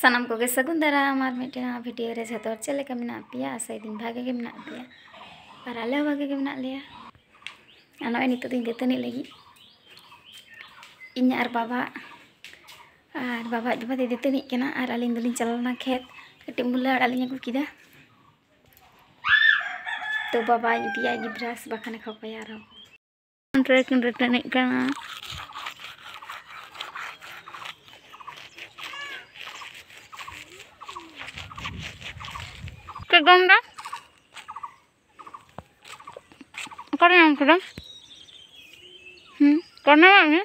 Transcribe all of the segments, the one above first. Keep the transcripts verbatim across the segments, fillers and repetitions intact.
ᱥᱟᱱᱟᱢ ᱠᱚᱜᱮ ᱥᱟᱹᱜᱩᱱ ᱫᱟᱨᱟᱢ ᱟᱨ ᱢᱤᱫᱴᱮᱱ ᱱᱟᱣᱟ ᱵᱷᱤᱰᱤᱭᱳ ᱨᱮ᱾ ᱡᱷᱚᱛᱚ ᱦᱚᱲ ᱪᱮᱫ ᱞᱮᱠᱟ ᱢᱮᱱᱟᱜ ᱯᱮᱭᱟ? ᱟᱥᱟᱭᱮᱫᱟᱹᱧ ᱵᱷᱟᱜᱮ ᱜᱮ ᱢᱮᱱᱟᱜ ᱯᱮᱭᱟ ᱟᱨ ᱟᱞᱮ ᱦᱚᱸ ᱵᱷᱟᱜᱮ ᱜᱮ ᱢᱮᱱᱟᱜ ᱞᱮᱭᱟ᱾ ᱟᱨ ᱱᱚᱜᱼᱚᱭ ᱱᱤᱛᱚᱜ ᱫᱚᱧ ᱫᱟᱹᱛᱟᱹᱱᱤᱜ ᱞᱟᱹᱜᱤᱫ᱾ ᱤᱧ ᱟᱨ ᱵᱟᱵᱟ, ᱟᱨ ᱵᱟᱵᱟ ᱟᱡ ᱵᱟᱵᱟ ᱫᱚᱭ ᱫᱟᱹᱛᱟᱹᱱᱤᱜ ᱠᱟᱱᱟ ᱟᱨ ᱟᱹᱞᱤᱧ ᱫᱚᱞᱤᱧ ᱪᱟᱞᱟᱣ ᱞᱮᱱᱟ ᱠᱷᱮᱛ, ᱠᱟᱹᱴᱤᱡ ᱢᱩᱞᱟᱹ ᱟᱲᱟᱜ ᱞᱤᱧ ᱟᱹᱜᱩ ᱠᱮᱫᱟ᱾ ᱛᱚ ᱵᱟᱵᱟᱧ ᱤᱫᱤᱭᱟ ᱜᱤᱫᱽᱨᱟᱹ ᱥᱮ ᱵᱟᱠᱷᱟᱱᱮ ᱠᱷᱚᱠᱚᱭᱟ ᱟᱨᱦᱚᱸ᱾ ᱨᱮᱠᱤᱱ ᱨᱮᱴᱮᱱᱮᱫ ᱠᱟᱱᱟ᱾ ᱪᱮᱫ ᱫᱚᱢ ᱫᱟ? ᱚᱠᱟᱨᱮ ᱧᱟᱢ ᱠᱮᱫᱟᱢ? ᱦᱩᱸ, ᱠᱚᱨᱱᱟ ᱢᱟᱜ ᱢᱮ᱾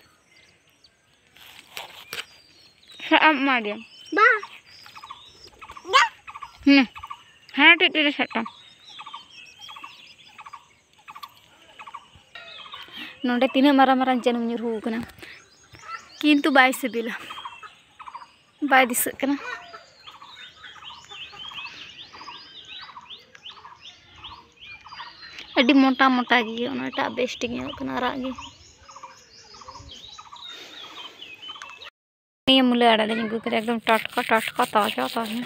ᱥᱟᱵ ᱟᱢ ᱮᱢᱟ ᱫᱮᱭᱟ᱾ ᱵᱟ᱾ ᱦᱩᱸ, ᱦᱟᱱᱟ ᱴᱤᱡ ᱛᱤᱨᱮ ᱥᱟᱵ ᱛᱟᱢ᱾ ᱱᱚᱰᱮ ᱛᱤᱱᱟᱹᱜ ᱢᱟᱨᱟᱝ ᱢᱟᱨᱟᱝ ᱡᱟᱹᱱᱩᱢ ᱧᱩᱨᱦᱩ ᱟᱠᱟᱱᱟ, ᱠᱤᱱᱛᱩ ᱵᱟᱭ ᱥᱤᱵᱤᱞᱟ, ᱵᱟᱭ ᱫᱤᱥᱟᱹᱜ ᱠᱟᱱᱟ᱾ ᱟᱹᱰᱤ ᱢᱚᱴᱟ ᱢᱚᱴᱟ ᱜᱮᱭᱟ, ᱚᱱᱟᱴᱟᱜ ᱵᱮᱥ ᱴᱷᱤᱠ ᱧᱮᱞᱚᱜ ᱠᱟᱱᱟ, ᱟᱨᱟᱜ ᱜᱮ᱾ ᱱᱤᱭᱟᱹ ᱢᱩᱞᱟᱹ ᱟᱲᱟᱜ ᱞᱤᱧ ᱟᱹᱜᱩ ᱠᱮᱫᱟ, ᱮᱠᱫᱚᱢ ᱴᱟᱴᱠᱟ ᱴᱟᱴᱠᱟ, ᱛᱟᱡᱟ ᱛᱟᱡᱟ᱾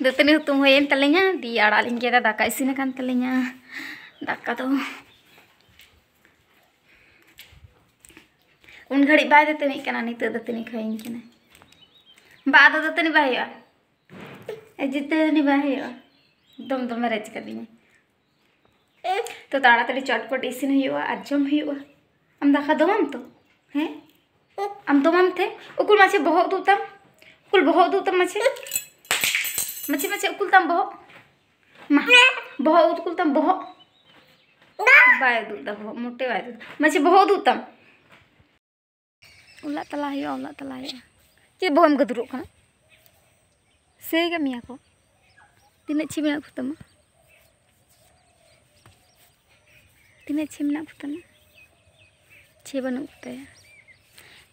ᱫᱟᱹᱛᱟᱹᱱᱤ ᱦᱩᱛᱩᱢ ᱦᱩᱭᱮᱱ ᱛᱟᱹᱞᱤᱧᱟ, ᱫᱤᱭᱮ ᱟᱲᱟᱜ ᱞᱤᱧ ᱜᱮᱫᱟ, ᱫᱟᱠᱟ ᱤᱥᱤᱱ ᱟᱠᱟᱱ ᱛᱟᱹᱞᱤᱧᱟ᱾ ᱫᱟᱠᱟ ᱫᱚ ᱩᱱ ᱜᱷᱟᱹᱲᱤᱡ ᱵᱟᱭ ᱫᱟᱹᱛᱟᱹᱱᱤᱜ ᱠᱟᱱᱟ, ᱱᱤᱛᱚᱜ ᱫᱟᱹᱛᱟᱹᱱᱤ ᱠᱷᱚᱭᱤᱧ ᱠᱟᱱᱟ᱾ ᱵᱟ, ᱟᱫᱚ ᱫᱟᱹᱛᱟᱹᱱᱤ ᱵᱟᱭ ᱦᱩᱭᱩᱜᱼᱟ, ᱮ, ᱫᱟᱹᱛᱟᱹᱱᱤ ᱵᱟᱭ ᱦᱩᱭᱩᱜᱼᱟ, ᱫᱚᱢ ᱫᱚᱢᱮ ᱨᱮᱡ ᱠᱟᱫᱤᱧᱟ᱾ ᱛᱚ ᱛᱟᱲᱟᱛᱟᱲᱤ ᱪᱚᱴᱯᱚᱴ ᱤᱥᱤᱱ ᱦᱩᱭᱩᱜᱼᱟ ᱟᱨ ᱡᱚᱢ ᱦᱩᱭᱩᱜᱼᱟ᱾ ᱟᱢ ᱫᱟᱠᱟ ᱫᱚᱢᱟᱢ ᱛᱚ? ᱦᱮᱸ? ᱟᱢ ᱫᱚᱢᱟᱢ ᱛᱮ? ᱩᱠᱩᱞ ᱢᱟᱪᱷᱮ ᱵᱚᱦᱚᱜ ᱩᱫᱩᱜ ᱛᱟᱢ, ᱩᱠᱩᱞ ᱵᱚᱦᱚᱜ ᱩᱫᱩᱜ ᱛᱟᱢ ᱢᱟᱪᱷᱮ, ᱢᱟᱪᱷᱮ, ᱢᱟᱪᱷᱮ ᱩᱠᱩᱞ ᱛᱟᱢ ᱵᱚᱦᱚᱜ᱾ ᱢᱟ, ᱵᱚᱦᱚᱜ ᱩᱫᱩᱜ ᱛᱟᱢ, ᱵᱚᱦᱚᱜ᱾ ᱵᱟᱭ ᱩᱫᱩᱜ ᱫᱟ ᱵᱚᱦᱚᱜ, ᱢᱚᱴᱮ ᱵᱟᱭ ᱩᱫᱩᱜ ᱫᱟ᱾ ᱢᱟᱪᱷᱮ ᱵᱚᱦᱚᱜ ᱩᱫᱩᱜ ᱛᱟᱢ᱾ ᱚᱞᱟᱜ ᱛᱟᱞᱟ ᱦᱩᱭᱩᱜᱼᱟ, ᱚᱞᱟᱜ ᱛᱟᱞᱟ ᱦᱩᱭᱩᱜᱼᱟ᱾ ᱪᱮᱫ ᱵᱚᱦᱚᱜ ᱮᱢ ᱜᱟᱹᱫᱩᱨᱚᱜ ᱠᱟᱱᱟ? ᱥᱮᱭ ᱠᱟᱹᱢᱤᱭᱟ ᱠᱚ᱾ ᱛᱤᱱᱟᱹᱜ ᱪᱷᱤ ᱢᱮᱱᱟᱜ ᱠᱚ ᱛᱟᱢᱟ? ᱛᱤᱱᱟᱹᱜ ᱪᱷᱤ ᱢᱮᱱᱟᱜ ᱠᱚ ᱛᱟᱢᱟ? ᱪᱷᱤ ᱵᱟᱹᱱᱩᱜ ᱠᱚ ᱛᱟᱭᱟ᱾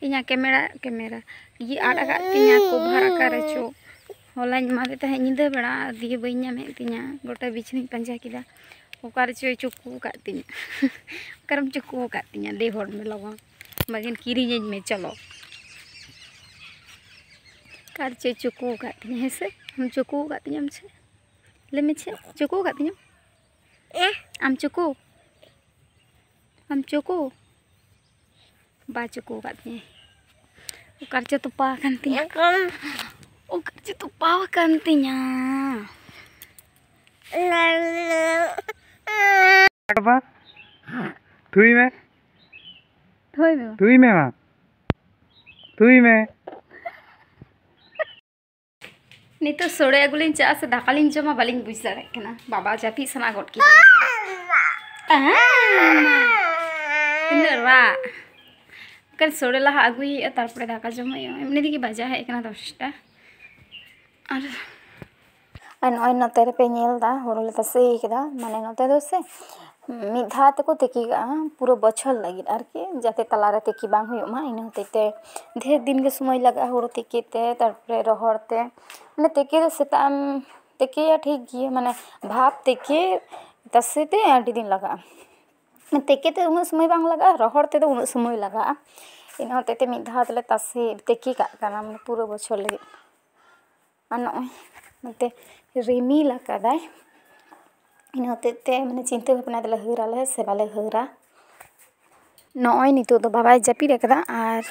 ᱤᱧᱟᱹᱜ ᱠᱮᱢᱮᱨᱟ, ᱠᱮᱢᱮᱨᱟ ᱤᱭᱟᱹ ᱟᱫ ᱟᱠᱟᱫ ᱛᱤᱧᱟᱹ, ᱠᱚᱵᱷᱟᱨ ᱚᱠᱟ ᱨᱮᱪᱚ᱾ ᱦᱚᱞᱟᱧ ᱮᱢᱟᱫᱮ ᱛᱟᱦᱮᱸᱫ ᱧᱤᱫᱟᱹ ᱵᱮᱲᱟ, ᱫᱤᱭᱮ ᱵᱟᱹᱧ ᱧᱟᱢᱮᱫ ᱛᱤᱧᱟᱹ᱾ ᱜᱚᱴᱟ ᱵᱤᱪᱷᱱᱟᱹᱧ ᱯᱟᱸᱡᱟ ᱠᱮᱫᱟ, ᱚᱠᱟ ᱨᱮᱪᱚᱭ ᱪᱩᱠᱩ ᱟᱠᱟᱫ ᱛᱤᱧᱟᱹ᱾ ᱚᱠᱟᱨᱮᱢ ᱪᱩᱠᱩ ᱟᱠᱟᱫ ᱛᱤᱧᱟᱹ? ᱞᱟᱹᱭ ᱦᱚᱲ ᱢᱮ ᱞᱚᱜᱚᱱ, ᱵᱟᱠᱷᱟᱱ ᱠᱤᱨᱤᱧᱟᱹᱧ ᱢᱮ, ᱪᱚᱞᱚ᱾ ᱚᱠᱟᱨᱮ ᱪᱚᱭ ᱪᱩᱠᱩ ᱟᱠᱟᱫ ᱛᱤᱧᱟᱹ, ᱦᱮᱸ ᱥᱮ? ᱟᱢ ᱪᱩᱠᱩ ᱟᱠᱟᱫ ᱛᱤᱧᱟᱹᱢ ᱪᱮ? ᱞᱟᱹᱭ ᱢᱮ ᱪᱮ, ᱪᱩᱠᱩ ᱟᱠᱟᱫ ᱛᱤᱧᱟᱹᱢ? ᱟᱢ ᱪᱩᱠᱩ? ᱟᱢ ᱪᱩᱠᱩ? ᱵᱟ ᱪᱩᱠᱩ ᱟᱠᱟᱫ ᱛᱤᱧᱟᱹ᱾ ᱚᱠᱟᱨᱮ ᱪᱚ ᱛᱚᱯᱟ ᱟᱠᱟᱱ ᱛᱤᱧᱟᱹ᱾ ᱚᱠᱟᱨᱮ ᱪᱚ ᱛᱚᱯᱟ ᱟᱠᱟᱱ ᱛᱤᱧᱟᱹ᱾ ᱵᱟ, ᱛᱷᱩᱭ ᱢᱮ᱾ ᱛᱷᱩᱭ ᱢᱮ᱾ ᱛᱷᱩᱭ ᱢᱮ ᱢᱟ᱾ ᱛᱷᱩᱭ ᱢᱮ᱾ ᱱᱤᱛᱚᱜ ᱥᱚᱲᱮ ᱟᱹᱜᱩ ᱞᱤᱧ ᱪᱟᱜᱼᱟ ᱥᱮ ᱫᱟᱠᱟ ᱞᱤᱧ ᱡᱚᱢᱟ, ᱵᱟᱹᱞᱤᱧ ᱵᱩᱡᱽ ᱫᱟᱲᱮᱭᱟᱜ ᱠᱟᱱᱟ᱾ ᱵᱟᱵᱟ ᱡᱟᱹᱯᱤᱫ ᱥᱟᱱᱟ ᱜᱚᱫ ᱠᱮᱫᱟ᱾ ᱟᱦᱟ, ᱛᱤᱱᱟᱹᱜ ᱨᱟᱜ᱾ ᱮᱱᱠᱷᱟᱱ ᱥᱚᱲᱮ ᱞᱟᱦᱟ ᱟᱹᱜᱩᱭ ᱦᱩᱭᱩᱜᱼᱟ, ᱛᱟᱨᱯᱚᱨᱮ ᱫᱟᱠᱟ ᱡᱚᱢ ᱦᱩᱭᱩᱜᱼᱟ᱾ ᱮᱢᱱᱤ ᱛᱮᱜᱮ ᱵᱟᱡᱟᱣ ᱦᱮᱡ ᱟᱠᱟᱱᱟ ᱫᱚᱥᱴᱟ᱾ ᱟᱨ ᱟᱨ ᱱᱚᱜᱼᱚᱭ ᱱᱚᱛᱮ ᱨᱮᱯᱮ ᱧᱮᱞ ᱮᱫᱟ, ᱦᱳᱲᱳ ᱞᱮ ᱛᱟᱥᱮ ᱠᱟᱫᱟ, ᱢᱟᱱᱮ ᱱᱚᱛᱮ ᱫᱚ ᱥᱮ ᱢᱤᱫ ᱫᱷᱟᱣ ᱛᱮᱠᱚ ᱛᱤᱠᱤ ᱠᱟᱜᱼᱟ ᱯᱩᱨᱟᱹ ᱵᱚᱪᱷᱚᱨ ᱞᱟᱹᱜᱤᱫ ᱟᱨᱠᱤ, ᱡᱟᱛᱮ ᱛᱟᱞᱟᱨᱮ ᱛᱤᱠᱤ ᱵᱟᱝ ᱦᱩᱭᱩᱜ ᱢᱟ᱾ ᱤᱱᱟᱹ ᱦᱚᱛᱮᱡ ᱛᱮ ᱰᱷᱮᱨ ᱫᱤᱱ ᱜᱮ ᱥᱚᱢᱚᱭ ᱞᱟᱜᱟᱜᱼᱟ ᱦᱳᱲᱳ ᱛᱤᱠᱤ ᱛᱮ, ᱛᱟᱨᱯᱚᱨᱮ ᱨᱚᱦᱚᱲ ᱛᱮ᱾ ᱢᱟᱱᱮ ᱛᱤᱠᱤ ᱫᱚ ᱥᱮᱛᱟᱜ ᱮᱢ ᱛᱤᱠᱤᱭᱟ ᱴᱷᱤᱠ ᱜᱮ, ᱢᱟᱱᱮ ᱵᱷᱟᱯ ᱛᱤᱠᱤ ᱛᱟᱥᱮ ᱛᱮ ᱟᱹᱰᱤ ᱫᱤᱱ ᱞᱟᱜᱟᱜᱼᱟ᱾ ᱛᱤᱠᱤ ᱛᱮ ᱩᱱᱟᱹᱜ ᱥᱚᱢᱚᱭ ᱵᱟᱝ ᱞᱟᱜᱟᱜᱼᱟ, ᱨᱚᱦᱚᱲ ᱛᱮᱫᱚ ᱩᱱᱟᱹᱜ ᱥᱚᱢᱚᱭ ᱞᱟᱜᱟᱜᱼᱟ᱾ ᱤᱱᱟᱹ ᱦᱚᱛᱮᱡ ᱛᱮ ᱢᱤᱫ ᱫᱷᱟᱣ ᱛᱮᱞᱮ ᱛᱟᱥᱮ ᱛᱤᱠᱤ ᱠᱟᱜ ᱠᱟᱱᱟ, ᱢᱟᱱᱮ ᱯᱩᱨᱟᱹ ᱵᱚᱪᱷᱚᱨ ᱞᱟᱹᱜᱤᱫ᱾ ᱟᱨ ᱱᱚᱜᱼᱚᱭ ᱱᱚᱛᱮ ᱨᱤᱢᱤᱞ ᱟᱠᱟᱫᱟᱭ, ᱤᱱᱟᱹ ᱦᱚᱛᱮᱡ ᱛᱮ ᱢᱟᱱᱮ ᱪᱤᱱᱛᱟᱹ ᱵᱷᱟᱵᱽᱱᱟ ᱫᱚᱞᱮ ᱦᱟᱹᱨ ᱟᱞᱮ ᱥᱮ ᱵᱟᱞᱮ ᱦᱟᱹᱨᱟ᱾ ᱱᱚᱜᱼᱚᱭ ᱱᱤᱛᱚᱜ ᱫᱚ ᱵᱟᱵᱟᱭ ᱡᱟᱹᱯᱤᱫ ᱟᱠᱟᱫᱟ ᱟᱨ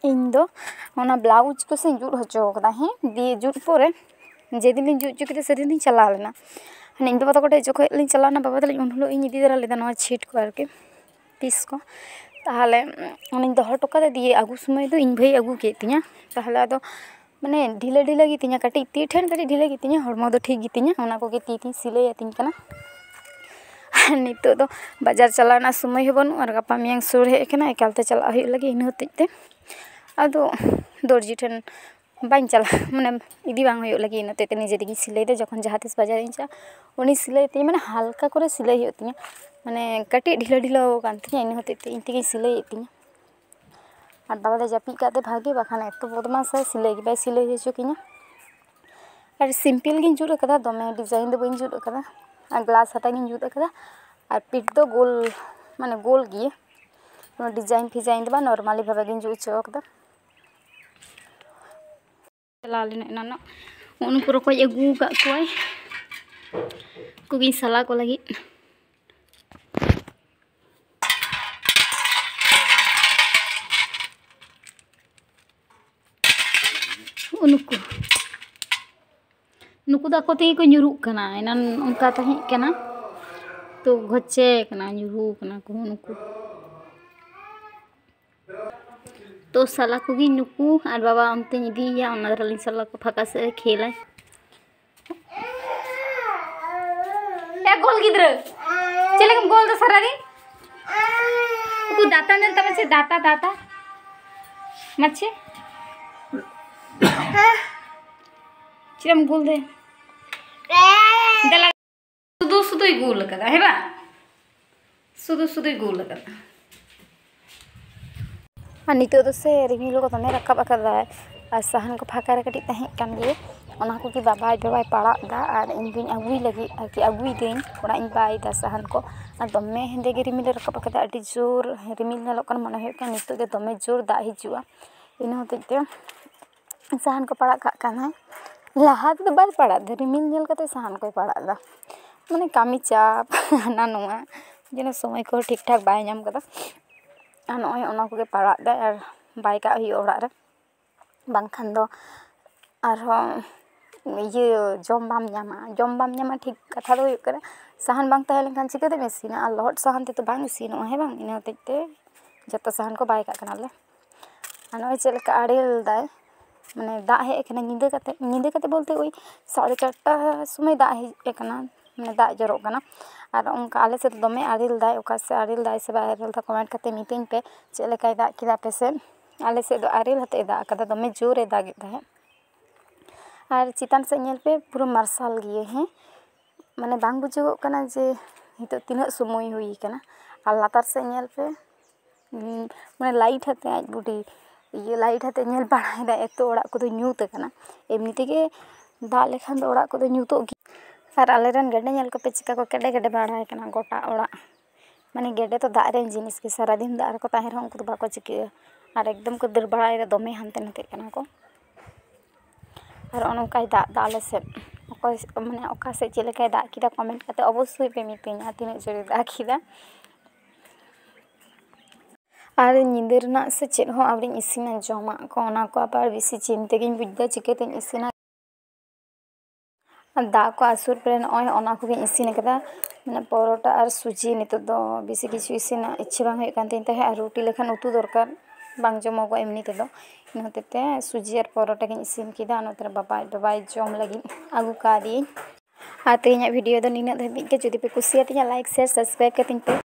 ᱤᱧ ᱫᱚ ᱚᱱᱟ ᱵᱞᱟᱣᱩᱡᱽ ᱠᱚ ᱥᱮᱧ ᱡᱩᱛ ᱦᱚᱪᱚ ᱠᱟᱫᱟ, ᱦᱮᱸ, ᱫᱤᱭᱮ ᱡᱩᱛ ᱯᱚᱨᱮ ᱡᱮᱫᱤᱱ ᱞᱤᱧ ᱡᱩᱛ ᱦᱚᱪᱚ ᱠᱮᱫᱟ ᱥᱮᱫᱤᱱ ᱞᱤᱧ ᱪᱟᱞᱟᱣ ᱞᱮᱱᱟ᱾ ᱦᱟᱱᱮ ᱤᱧ ᱵᱟᱵᱟ ᱛᱟᱠᱚ ᱴᱷᱮᱡ ᱡᱚᱠᱷᱚᱡ ᱞᱤᱧ ᱪᱟᱞᱟᱣ ᱞᱮᱱᱟ, ᱵᱟᱵᱟ ᱛᱟᱹᱞᱤᱧ ᱩᱱ ᱦᱤᱞᱳᱜ ᱤᱧ ᱤᱫᱤ ᱛᱟᱨᱟ ᱞᱮᱫᱟ ᱱᱚᱣᱟ ᱪᱷᱤᱴ ᱠᱚ ᱟᱨᱠᱤ, ᱯᱤᱥ ᱠᱚ᱾ ᱛᱟᱦᱚᱞᱮ ᱚᱱᱟᱧ ᱫᱚᱦᱚ ᱦᱚᱴᱚ ᱠᱟᱫᱟ, ᱫᱤᱭᱮ ᱟᱹᱜᱩ ᱥᱚᱢᱚᱭ ᱫᱚ ᱤᱧ ᱵᱷᱟᱹᱭ ᱟᱹᱜᱩ ᱠᱮᱫ ᱛᱤᱧᱟᱹ᱾ ᱛᱟᱦᱚᱞᱮ ᱟᱫᱚ ᱢᱟᱱᱮ ᱰᱷᱤᱞᱟᱹ ᱰᱷᱤᱞᱟᱹ ᱜᱮᱛᱤᱧᱟ, ᱠᱟᱹᱴᱤᱡ ᱛᱤ ᱴᱷᱮᱱ ᱠᱟᱹᱴᱤᱡ ᱰᱷᱤᱞᱟᱹ ᱜᱮᱛᱤᱧᱟ, ᱦᱚᱲᱢᱚ ᱫᱚ ᱴᱷᱤᱠ ᱜᱮᱛᱤᱧᱟ, ᱚᱱᱟ ᱠᱚᱜᱮ ᱛᱤ ᱛᱤᱧ ᱥᱤᱞᱟᱹᱭ ᱟᱹᱛᱤᱧ ᱠᱟᱱᱟ᱾ ᱟᱨ ᱱᱤᱛᱚᱜ ᱫᱚ ᱵᱟᱡᱟᱨ ᱪᱟᱞᱟᱣ ᱨᱮᱱᱟᱜ ᱥᱚᱢᱚᱭ ᱦᱚᱸ ᱵᱟᱹᱱᱩᱜᱼᱟ, ᱟᱨ ᱜᱟᱯᱟ ᱢᱮᱭᱟᱝ ᱥᱩᱨ ᱦᱮᱡ ᱟᱠᱟᱱᱟ, ᱮᱠᱟᱞᱛᱮ ᱪᱟᱞᱟᱜ ᱦᱩᱭᱩᱜ ᱞᱟᱹᱜᱤᱫ᱾ ᱤᱱᱟᱹ ᱦᱚᱛᱮᱡ ᱛᱮ ᱟᱫᱚ ᱫᱚᱨᱡᱤ ᱴᱷᱮᱱ ᱵᱟᱹᱧ ᱪᱟᱞᱟᱜ, ᱢᱟᱱᱮ ᱤᱫᱤ ᱵᱟᱝ ᱦᱩᱭᱩᱜ ᱞᱟᱹᱜᱤᱫ᱾ ᱤᱱᱟᱹ ᱦᱚᱛᱮᱡ ᱛᱮ ᱱᱤᱡᱮ ᱛᱮᱜᱤᱧ ᱥᱤᱞᱟᱹᱭᱮᱫᱟ, ᱡᱚᱠᱷᱚᱱ ᱡᱟᱦᱟᱸ ᱛᱤᱥ ᱵᱟᱡᱟᱨᱤᱧ ᱪᱟᱞᱟᱜᱼᱟ, ᱩᱱᱤ ᱥᱤᱞᱟᱹᱭ ᱛᱤᱧ, ᱢᱟᱱᱮ ᱦᱟᱞᱠᱟ ᱠᱚᱨᱮ ᱥᱤᱞᱟᱹᱭ ᱦᱩᱭᱩᱜ ᱛᱤᱧᱟᱹ, ᱢᱟᱱᱮ ᱠᱟᱹᱴᱤᱡ ᱰᱷᱤᱞᱟᱹ ᱰᱷᱤᱞᱟᱹ ᱟᱠᱟᱱ ᱛᱤᱧᱟᱹ, ᱤᱱᱟᱹ ᱦᱚᱛᱮᱡ ᱛᱮ ᱤᱧ ᱛᱮᱜᱤᱧ ᱥᱤᱞᱟᱹᱭᱮᱫ ᱛᱤᱧᱟᱹ᱾ ᱟᱨ ᱵᱟᱵᱟ ᱫᱚ ᱡᱟᱹᱯᱤᱫ ᱠᱟᱜ ᱛᱮ ᱵᱷᱟᱜᱮ, ᱵᱟᱠᱷᱟᱱ ᱮᱛᱚ ᱵᱚᱫᱢᱟᱥᱟᱭ, ᱥᱤᱞᱟᱹᱭ ᱜᱮ ᱵᱟᱭ ᱥᱤᱞᱟᱹᱭ ᱦᱚᱪᱚ ᱠᱤᱧᱟ᱾ ᱟᱨ ᱥᱤᱢᱯᱤᱞ ᱜᱤᱧ ᱡᱩᱛ ᱟᱠᱟᱫᱟ, ᱫᱚᱢᱮ ᱰᱤᱡᱟᱭᱤᱱ ᱫᱚ ᱵᱟᱹᱧ ᱡᱩᱛ ᱟᱠᱟᱫᱟ᱾ ᱟᱨ ᱜᱞᱟᱥ ᱦᱟᱛᱟ ᱜᱤᱧ ᱡᱩᱛ ᱟᱠᱟᱫᱟ᱾ ᱟᱨ ᱯᱤᱴ ᱫᱚ ᱜᱳᱞ, ᱢᱟᱱᱮ ᱜᱳᱞ ᱜᱮᱭᱟ, ᱠᱳᱱᱳ ᱰᱤᱡᱟᱭᱤᱱ ᱯᱷᱤᱡᱟᱭᱤᱱ ᱫᱚ ᱵᱟᱝ, ᱱᱚᱨᱢᱟᱞᱤ ᱵᱷᱟᱵᱮ ᱜᱤᱧ ᱡᱩᱛ ᱦᱚᱪᱚ ᱟᱠᱟᱫᱟ᱾ ᱪᱟᱞᱟᱣ ᱞᱮᱱᱟ ᱮᱱᱟᱱᱚᱜ᱾ ᱩᱱᱠᱩ ᱨᱚᱠᱚᱡ ᱟᱹᱜᱩ ᱟᱠᱟᱫ ᱠᱚᱣᱟᱭ, ᱩᱱᱠᱩ ᱜᱤᱧ ᱥᱟᱞᱟ ᱠᱚ ᱞᱟᱹᱜᱤᱫ᱾ ᱩᱱᱠᱩ, ᱱᱩᱠᱩ ᱫᱚ ᱟᱠᱚ ᱛᱮᱜᱮ ᱠᱚ ᱧᱩᱨᱩᱜ ᱠᱟᱱᱟ᱾ ᱮᱱᱟᱱ ᱚᱱᱠᱟ ᱛᱟᱦᱮᱸ ᱠᱟᱱᱟ, ᱛᱚ ᱜᱷᱚᱪᱮ ᱠᱟᱱᱟ, ᱧᱩᱨᱩ ᱠᱟᱱᱟ ᱠᱚ ᱱᱩᱠᱩ᱾ ᱛᱚ ᱥᱟᱞᱟ ᱠᱚᱜᱮ ᱱᱩᱠᱩ, ᱟᱨ ᱵᱟᱵᱟ ᱚᱱᱛᱮᱧ ᱤᱫᱤᱭᱮᱭᱟ, ᱚᱱᱟ ᱫᱷᱟᱨᱟ ᱞᱤᱧ ᱥᱟᱞᱟ ᱠᱚ ᱯᱷᱟᱸᱠᱟ ᱥᱮᱫ ᱨᱮ ᱠᱷᱮᱞᱟᱭ᱾ ᱮ ᱜᱳᱞ ᱜᱤᱫᱽᱨᱟᱹ, ᱪᱮᱫ ᱞᱮᱠᱟᱢ ᱜᱳᱞ ᱫᱟ ᱥᱟᱨᱟᱫᱤᱱ? ᱩᱠᱩ ᱫᱟᱛᱟ ᱧᱮᱞ ᱛᱟᱢᱟ ᱥᱮ, ᱫᱟᱛᱟ, ᱫᱟᱛᱟ᱾ ᱢᱟᱪᱷᱮ? ᱪᱮᱫ ᱮᱢ ᱜᱳᱞ ᱫᱟᱭᱟ? ᱫᱮᱞᱟ᱾ ᱥᱩᱫᱷᱩ ᱥᱩᱫᱷᱩᱭ ᱜᱳᱞ ᱟᱠᱟᱫᱟ, ᱦᱮᱸ ᱵᱟᱝ? ᱥᱩᱫᱷᱩ ᱥᱩᱫᱷᱩᱭ ᱜᱳᱞ ᱟᱠᱟᱫᱟ᱾ ᱟᱨ ᱱᱤᱛᱚᱜ ᱫᱚ ᱥᱮ ᱨᱤᱢᱤᱞ ᱠᱚ ᱫᱚᱢᱮ ᱨᱟᱠᱟᱵ ᱟᱠᱟᱫᱟᱭ, ᱟᱨ ᱥᱟᱦᱟᱱ ᱠᱚ ᱯᱷᱟᱸᱠᱟ ᱨᱮ ᱠᱟᱹᱴᱤᱡ ᱛᱟᱦᱮᱸ ᱠᱟᱱ ᱜᱮ, ᱚᱱᱟ ᱠᱚᱜᱮ ᱵᱟᱵᱟᱭ, ᱵᱟᱵᱟᱭ ᱯᱟᱲᱟᱜ ᱮᱫᱟ, ᱟᱨ ᱤᱧ ᱫᱩᱧ ᱟᱹᱜᱩᱭ ᱞᱟᱹᱜᱤᱫ, ᱟᱨᱠᱤ ᱟᱹᱜᱩᱭᱫᱟᱹᱧ, ᱚᱲᱟᱜ ᱤᱧ ᱵᱟᱭ ᱮᱫᱟ ᱥᱟᱦᱟᱱ ᱠᱚ᱾ ᱟᱨ ᱫᱚᱢᱮ ᱦᱮᱸᱫᱮ ᱜᱮ ᱨᱤᱢᱤᱞ ᱮ ᱨᱟᱠᱟᱵ ᱟᱠᱟᱫᱟ, ᱟᱹᱰᱤ ᱡᱳᱨ ᱨᱤᱢᱤᱞ ᱧᱮᱞᱚᱜ ᱠᱟᱱᱟ, ᱢᱚᱱᱮ ᱦᱩᱭᱩᱜ ᱠᱟᱱᱟ ᱱᱤᱛᱚᱜ ᱜᱮ ᱫᱚᱢᱮ ᱡᱳᱨ ᱫᱟᱜ ᱦᱤᱡᱩᱜᱼᱟ᱾ ᱤᱱᱟᱹ ᱦᱚᱛᱮᱡ ᱛᱮ ᱥᱟᱦᱟᱱ ᱠᱚ ᱯᱟᱲᱟᱜ ᱠᱟᱜ ᱠᱟᱱᱟᱭ᱾ ᱞᱟᱦᱟ ᱛᱮᱫᱚ ᱵᱟᱭ ᱯᱟᱲᱟᱜ ᱮᱫᱟ, ᱨᱤᱢᱤᱞ ᱧᱮᱞ ᱠᱟᱛᱮ ᱥᱟᱦᱟᱱ ᱠᱚᱭ ᱯᱟᱲᱟᱜ ᱮᱫᱟ᱾ ᱢᱟᱱᱮ ᱠᱟᱹᱢᱤ ᱪᱟᱯ ᱦᱟᱱᱟ ᱱᱚᱣᱟ, ᱡᱮᱱᱚ ᱥᱚᱢᱚᱭ ᱠᱚ ᱴᱷᱤᱠ ᱴᱷᱟᱠ ᱵᱟᱭ ᱧᱟᱢ ᱠᱟᱫᱟ᱾ ᱟᱨ ᱱᱚᱜᱼᱚᱭ ᱚᱱᱟ ᱠᱚᱜᱮ ᱯᱟᱲᱟᱜ ᱮᱫᱟᱭ, ᱟᱨ ᱵᱟᱭ ᱠᱟᱜ ᱦᱩᱭᱩᱜᱼᱟ ᱚᱲᱟᱜ ᱨᱮ, ᱵᱟᱝᱠᱷᱟᱱ ᱫᱚ ᱟᱨᱦᱚᱸ ᱤᱭᱟᱹ ᱡᱚᱢ ᱵᱟᱢ ᱧᱟᱢᱟ, ᱡᱚᱢ ᱵᱟᱢ ᱧᱟᱢᱟ᱾ ᱴᱷᱤᱠ ᱠᱟᱛᱷᱟ ᱫᱚ ᱦᱩᱭᱩᱜ ᱠᱟᱱᱟ, ᱥᱟᱦᱟᱱ ᱵᱟᱝ ᱛᱟᱦᱮᱸ ᱞᱮᱱᱠᱷᱟᱱ ᱪᱤᱠᱟᱹᱛᱮᱢ ᱤᱥᱤᱱᱟ? ᱟᱨ ᱞᱚᱦᱚᱫ ᱥᱟᱦᱟᱱ ᱛᱮᱫᱚ ᱵᱟᱝ ᱤᱥᱤᱱᱚᱜᱼᱟ, ᱦᱮᱸ ᱵᱟᱝ? ᱤᱱᱟᱹ ᱦᱚᱛᱮᱡ ᱛᱮ ᱡᱚᱛᱚ ᱥᱟᱦᱟᱱ ᱠᱚ ᱵᱟᱭ ᱠᱟᱜ ᱠᱟᱱᱟᱞᱮ᱾ ᱟᱨ ᱱᱚᱜᱼᱚᱭ ᱪᱮᱫ ᱞᱮᱠᱟ ᱟᱨᱮᱞ ᱫᱟᱭ, ᱢᱟᱱᱮ ᱫᱟᱜ ᱦᱮᱡ ᱟᱠᱟᱱᱟ ᱧᱤᱫᱟᱹ ᱠᱟᱛᱮ, ᱧᱤᱫᱟᱹ ᱠᱟᱛᱮ ᱵᱚᱞᱛᱮ ᱳᱭ ᱥᱟᱲᱮ ᱪᱟᱨᱴᱟ ᱥᱚᱢᱚᱭ ᱫᱟᱜ ᱦᱮᱡ ᱟᱠᱟᱱᱟ, ᱢᱟᱱᱮ ᱫᱟᱜ ᱡᱚᱨᱚᱜ ᱠᱟᱱᱟ᱾ ᱟᱨ ᱚᱱᱠᱟ ᱟᱞᱮ ᱥᱮᱫ ᱫᱚ ᱫᱚᱢᱮ ᱟᱨᱮᱞ ᱫᱟᱭ, ᱚᱠᱟ ᱥᱮᱫ ᱟᱨᱮᱞ ᱫᱟᱭ ᱥᱮ ᱵᱟᱭ ᱟᱨᱮᱞ ᱫᱟ, ᱠᱚᱢᱮᱱᱴ ᱠᱟᱛᱮ ᱢᱤᱛᱟᱹᱧ ᱯᱮ ᱪᱮᱫ ᱞᱮᱠᱟᱭ ᱫᱟᱜ ᱠᱮᱫᱟ ᱟᱯᱮ ᱥᱮᱫ᱾ ᱟᱞᱮ ᱥᱮᱫ ᱫᱚ ᱟᱨᱮᱞ ᱦᱟᱛᱮ ᱮ ᱫᱟᱜ ᱟᱠᱟᱫᱟ, ᱫᱚᱢᱮ ᱡᱳᱨᱮ ᱫᱟᱜᱮᱫ ᱛᱟᱦᱮᱸᱫ᱾ ᱟᱨ ᱪᱮᱛᱟᱱ ᱥᱮᱫ ᱧᱮᱞ ᱯᱮ, ᱯᱩᱨᱟᱹ ᱢᱟᱨᱥᱟᱞ ᱜᱮᱭᱟ, ᱦᱮᱸ, ᱢᱟᱱᱮ ᱵᱟᱝ ᱵᱩᱡᱷᱟᱹᱜᱚᱜ ᱠᱟᱱᱟ ᱡᱮ ᱱᱤᱛᱚᱜ ᱛᱤᱱᱟᱹᱜ ᱥᱚᱢᱚᱭ ᱦᱩᱭ ᱠᱟᱱᱟ᱾ ᱟᱨ ᱞᱟᱛᱟᱨ ᱥᱮᱫ ᱧᱮᱞ ᱯᱮ, ᱩᱸ, ᱢᱟᱱᱮ ᱞᱟᱭᱤᱴ ᱟᱛᱮ ᱟᱡ ᱵᱩᱰᱷᱤ, ᱤᱭᱟᱹ, ᱞᱟᱭᱤᱴ ᱟᱛᱮ ᱧᱮᱞ ᱵᱟᱲᱟᱭᱮᱫᱟ, ᱮᱛᱚ ᱚᱲᱟᱜ ᱠᱚᱫᱚ ᱧᱩᱛ ᱟᱠᱟᱱᱟ᱾ ᱮᱢᱱᱤ ᱛᱮᱜᱮ ᱫᱟᱜ ᱞᱮᱠᱷᱟᱱ ᱫᱚ ᱚᱲᱟᱜ ᱠᱚᱫᱚ ᱧᱩᱛᱚᱜ ᱜᱮᱭᱟ᱾ ᱟᱨ ᱟᱞᱮᱨᱮᱱ ᱜᱮᱰᱮ ᱧᱮᱞ ᱠᱚᱯᱮ ᱪᱤᱠᱟ ᱠᱚ ᱠᱮᱰᱮ ᱠᱮᱰᱮ ᱵᱟᱲᱟᱭ ᱠᱟᱱᱟ ᱜᱚᱴᱟ ᱚᱲᱟᱜ᱾ ᱢᱟᱱᱮ ᱜᱮᱰᱮ ᱫᱚ ᱫᱟᱜ ᱨᱮᱱ ᱡᱤᱱᱤᱥ ᱜᱮ, ᱥᱟᱨᱟᱫᱤᱱ ᱫᱟᱜ ᱨᱮᱠᱚ ᱛᱟᱦᱮᱸ ᱨᱮᱦᱚᱸ ᱩᱱᱠᱩ ᱫᱚ ᱵᱟᱠᱚ ᱪᱤᱠᱟᱹᱜᱼᱟ᱾ ᱟᱨ ᱮᱠᱫᱚᱢ ᱠᱚ ᱫᱟᱹᱲ ᱵᱟᱲᱟᱭᱮᱫᱟ, ᱫᱚᱢᱮ ᱦᱟᱱᱛᱮ ᱱᱟᱛᱮᱜ ᱠᱟᱱᱟ ᱠᱚ᱾ ᱟᱨ ᱚᱱᱮ ᱚᱱᱠᱟᱭ ᱫᱟᱜ ᱫᱟ ᱟᱞᱮ ᱥᱮᱫ᱾ ᱚᱠᱚᱭ, ᱢᱟᱱᱮ, ᱚᱠᱟ ᱥᱮᱫ ᱪᱮᱫ ᱞᱮᱠᱟᱭ ᱫᱟᱜ ᱠᱮᱫᱟ, comment ᱠᱟᱛᱮ ᱚᱵᱚᱥᱥᱳᱭ ᱯᱮ ᱢᱤᱛᱟᱹᱧᱟ ᱛᱤᱱᱟᱹᱜ ᱡᱳᱨᱮ ᱫᱟᱜ ᱠᱮᱫᱟ᱾ ᱟᱨ ᱧᱤᱫᱟᱹ ᱨᱮᱱᱟᱜ ᱥᱮ ᱪᱮᱫ ᱦᱚᱸ ᱟᱹᱣᱨᱤᱧ ᱤᱥᱤᱱᱟ, ᱡᱚᱢᱟᱜ ᱠᱚ ᱚᱱᱟ ᱠᱚ ᱟᱵᱟᱨ ᱵᱮᱥᱤ ᱪᱤᱱᱛᱟᱹ ᱜᱤᱧ ᱵᱩᱡᱽ ᱫᱟ ᱪᱤᱠᱟᱹᱛᱤᱧ ᱤᱥᱤᱱᱟ᱾ ᱟᱨ ᱫᱟᱜ ᱠᱚ ᱟᱹᱥᱩᱨ ᱯᱚᱨᱮ ᱱᱚᱜᱼᱚᱭ ᱚᱱᱟ ᱠᱚᱜᱮᱧ ᱤᱥᱤᱱ ᱟᱠᱟᱫᱟ, ᱢᱟᱱᱮ ᱯᱚᱨᱚᱴᱟ ᱟᱨ ᱥᱩᱡᱤ᱾ ᱱᱤᱛᱚᱜ ᱫᱚ ᱵᱮᱥᱤ ᱠᱤᱪᱷᱩ ᱤᱥᱤᱱ ᱤᱪᱪᱷᱟᱹ ᱵᱟᱝ ᱦᱩᱭᱩᱜ ᱠᱟᱱ ᱛᱤᱧ ᱛᱟᱦᱮᱸᱫ, ᱟᱨ ᱨᱩᱴᱤ ᱞᱮᱠᱷᱟᱱ ᱩᱛᱩ ᱫᱚᱨᱠᱟᱨ ᱵᱟᱝ ᱡᱚᱢᱚᱜᱚᱜᱼᱟ ᱮᱢᱱᱤ ᱛᱮᱫᱚ᱾ ᱤᱱᱟᱹ ᱦᱚᱛᱮᱡ ᱛᱮ ᱥᱩᱡᱤ ᱟᱨ ᱯᱚᱨᱚᱴᱟ ᱜᱤᱧ ᱤᱥᱤᱱ ᱠᱮᱫᱟ᱾ ᱱᱚᱛᱮ ᱨᱮ ᱵᱟᱵᱟ ᱟᱡ ᱵᱟᱵᱟᱭ ᱡᱚᱢ ᱞᱟᱹᱜᱤᱫ ᱟᱹᱜᱩ ᱠᱟᱫᱮᱭᱟᱹᱧ᱾ ᱟᱨ ᱛᱮᱦᱮᱧᱟᱜ video ᱫᱚ ᱱᱤᱱᱟᱹᱜ ᱫᱷᱟᱹᱵᱤᱡ ᱜᱮ᱾ ᱡᱩᱫᱤ ᱯᱮ ᱠᱩᱥᱤᱭᱟᱛᱤᱧᱟ, like, share, subscribe ᱠᱟᱹᱛᱤᱧ ᱯᱮ᱾